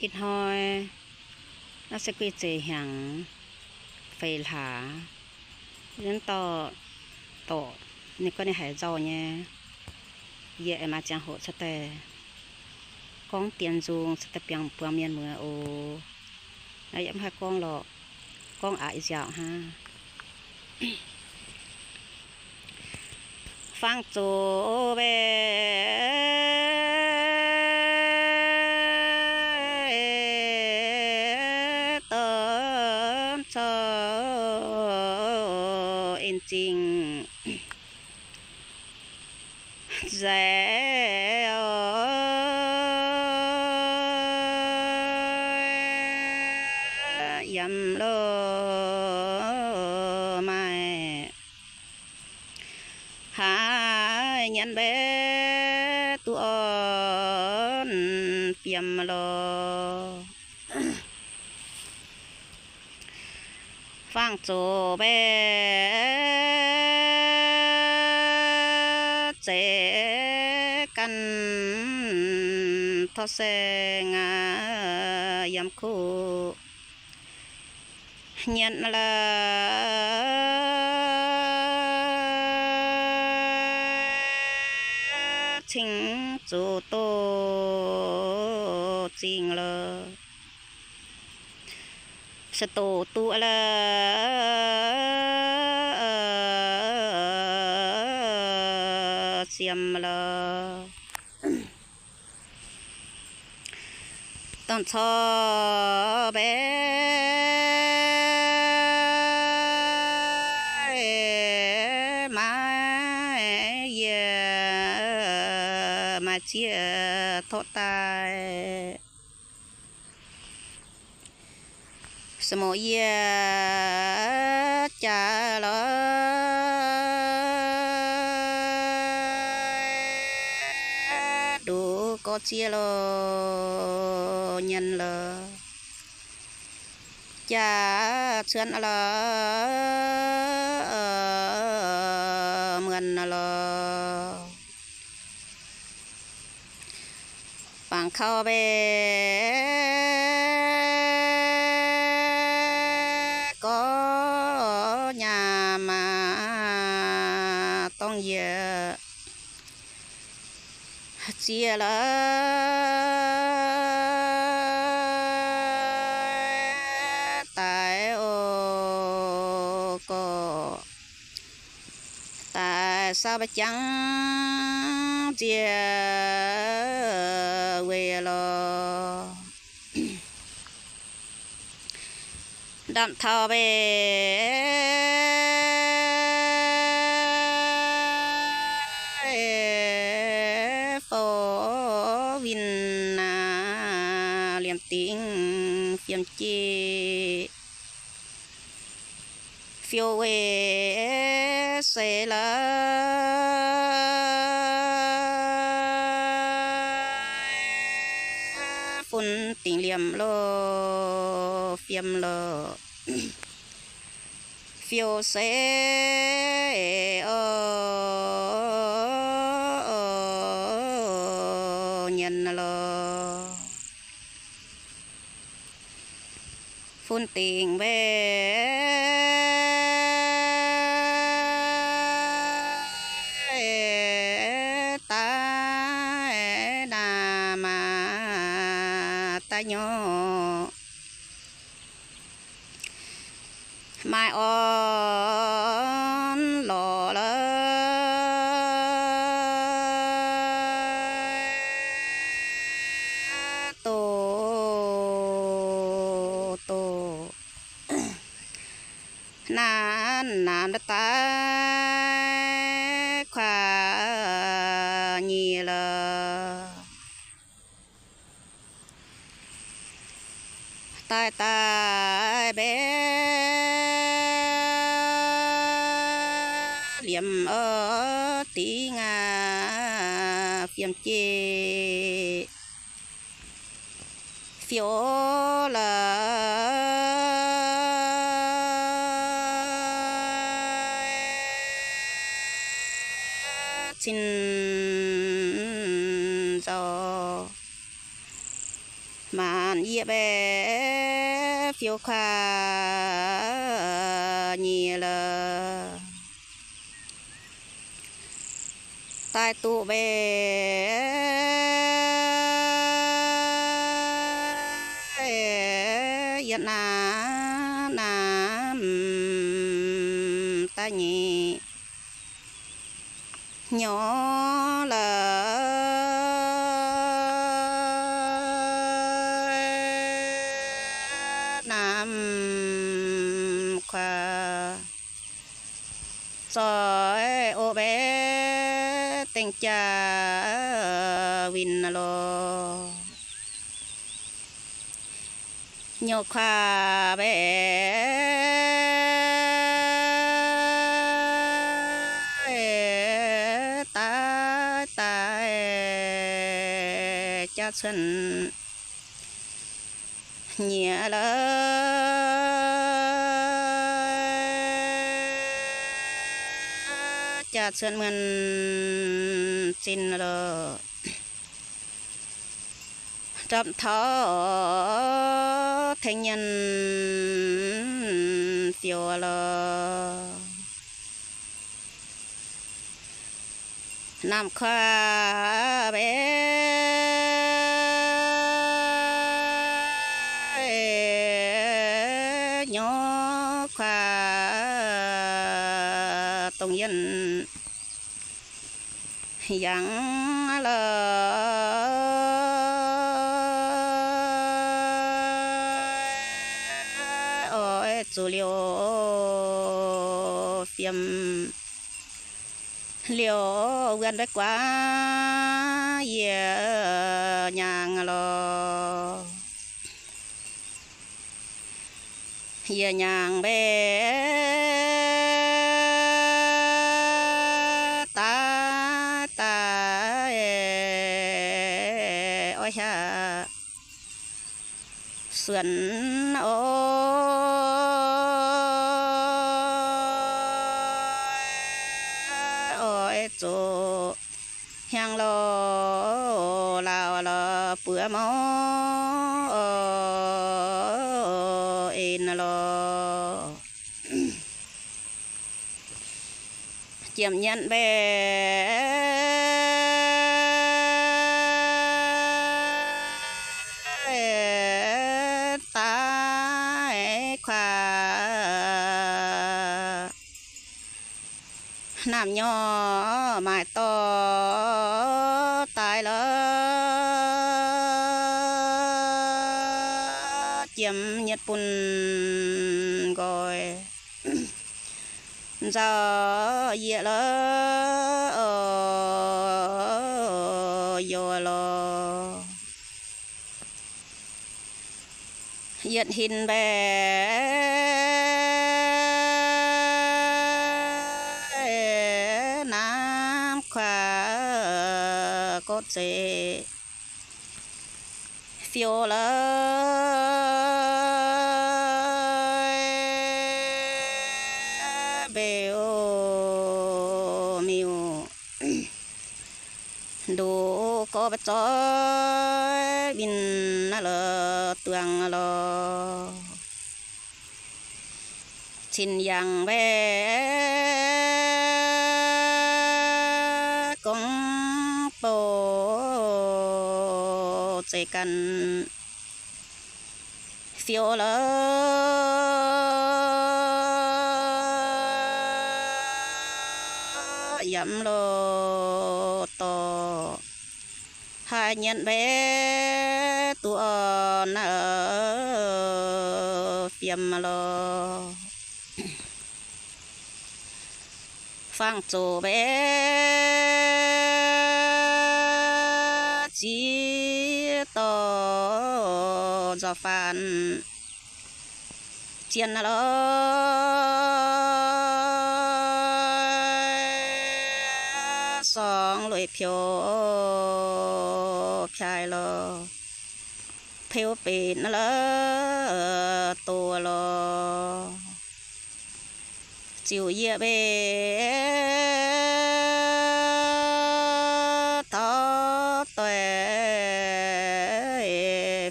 Ih hnoi naaiv se guei zeic hnyangx feix hlaax, yie dorh dorc ninh gorngv ninh haiz nzauh nyei, yie aengx maaih ziangh hoc cingx daaih gorngv dien nzung cingx daaih buangh mienh muoz oc. Naaiv yie mv haih gorngv lorqc, gorngv aqc ih nziaauc hnangv. Fangx zoqc mbaeqc dorn corc en zingh nzaeqc oc, yiem loz maaih haaix nyanc mbaeqc duqv orn fiem lorqc. Fangx zoqc mbaeqc zeiv ganh torv saeng aqv, yiem kuv nyanc la'cingx zuqc doz zingh lorqc. Se doz duqv la'siem lorqc. Dorn corc mbaeqc maaih yie maaih zieqv torqv daaih. Se mouc yie jaax lorqc, nduqc gorqv zieqv lorqc, nyanc lorqc, jaax cuotv lorqc, muonc lorqc. Bangc kaux mbaeqc gorx nyaam aac, dorng yie zieqv lorqc daaih oc, gorqv daaih saauv mbaeqc jangv nzie weic lorqc. Ndamv taux mbaeqc fouv winh aac, liemh dingc fiem jeiv fiou weic seix lorqc, fun dingc liemh loh fiem lorqc, fiou seix oc, nyanc lorqc. Fun dingc mbaeqc daaih naamh aac, daaih nyorqc maaih orn lorqc lorqc, doh doh naanc naanc daaih kuaaiv nyic lorqc. Daaih daaih mbaeqc liemh oc dingc aac, fiem jeiv fiou lorqc, cin nzauh maanc yie mbaeqc fiou kuaax nyiex lorqc. Daaih duqv mbaeqc yietc naamh naamh daaih nyei nyorx lorqc. Naamh kuaax zoih oc mbaeqc dengh jaa winh lorqc. Nyorx kuaax mbaeqc daaih daaih jaax cuotv nyiex lorqc, jaax cuotv muonc zinh lorqc. Ndortv taux tengx nyienx fiou lorqc. Naamh kuaax mbaeqc nyorx kuaax dongh yienh yangh lorqc. Oix zuqc liouc fiem liouc wuonh mbaeqc guaax yie nyaangh lorqc. Yie nyaangh mbaeqc daaih daaih oix hiaangx suonc oc. Oix zuqc hiaangx lorqc, laauh lorqc, buoz mouc en lorqc. Jiem nyienx mbaeqc daaih kuaax naamh nyorx maaic dorh daaih lorqc. Jiem nyietv bun nqoi nzauh yie lorqc, youz lorqc. Yietc hinc mbaeqc naamh kuaax gorqv zeic fiou lorqc, mbeux miuc nduqc gorqv mbaeqc zoih mingh naaiv lorqc duangx lorqc. Cin yangh mbaeqc gorngv bouh zeiz ganh fiou lorqc, yaac mv loz-dorh. Haaix nyienx mbaeqc duqv orn naaiv fiem lorqc. Fangx zoqc mbaeqc ziex dorh nzauc faanx zien lorqc, sorngx lueic piouc piaaix lorqc, peu benx lorqc doz lorqc. Ziouc yie mbaeqc taux doic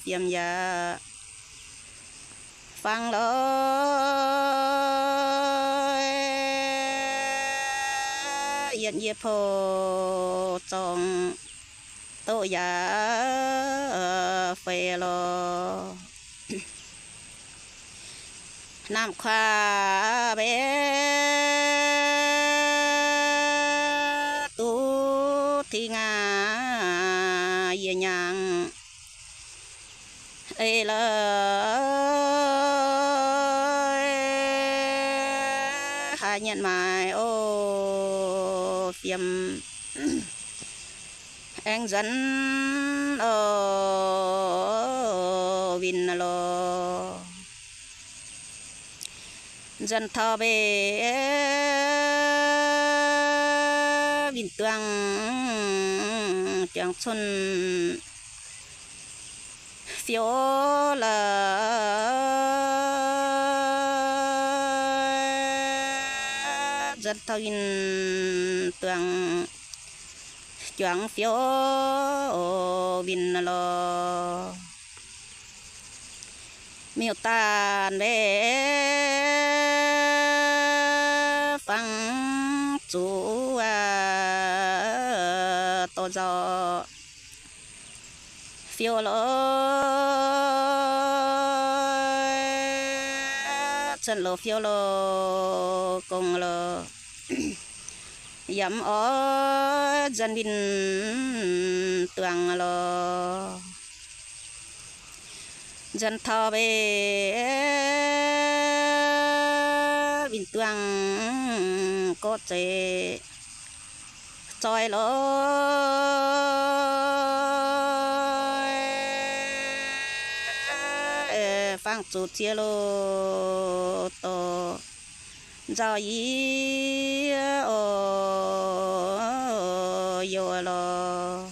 fiem yaac fangx lorz. Yietc yie pou zorngh doqv yaac feix lorz. Namx kuaav mbe duqv tingx aqv, yie nyangx ei lorz haaix nyungc maaiz o fiem aengx nzuonx o winh lorz. Nzuonx taux mbe winh duangh juangc cun fiou lorz. Nzuonx taux winh duangh juangc fiou winh lorz. Miuc-daanh mbe fangx zuqc dorh nzauh fiou lorz. Cuotv loz fiou lorz gong lorz, yaac mv oix nzuonx winh duangh lorz. Nzuonx taux mbe winh duangh gorqv-zeic zoi lorz, fangx zuqc ziex loz dorh nzauh yie o youh lorz.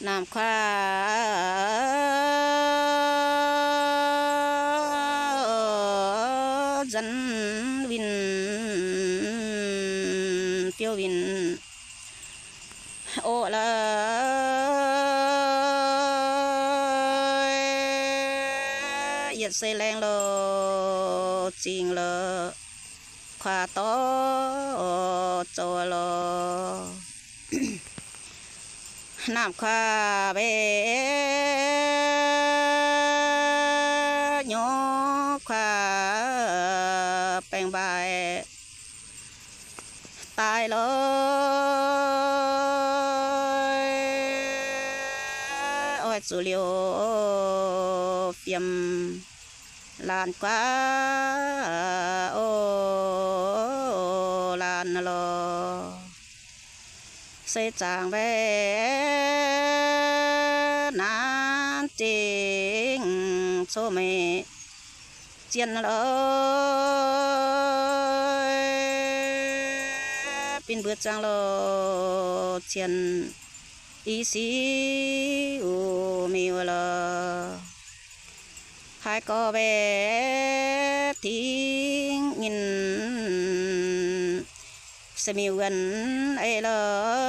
Namx kuaav nzuonx winh fiou winh oc lorz. Yietc seix laengz lorz zingh lorz kuaav dorh zoux lorz. Namx kuaav mbe nyungc kuaav baengc mbaaix daaih lorz, oix zuqc liouh fiem laanh guaav o laanh lorz. Se zaangc mbaeqc naanc zingh cov-meic zien lorz, bin mbuo zuangx loz cien i siqv uix miuc lorz. Haaix gorx mbaeqc tingx nyinh se miuc wuonx ei lorz,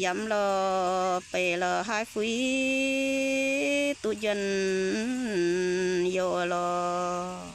yaac mv lorz beic lorz haaix fuix duqv njuonx youh lorz.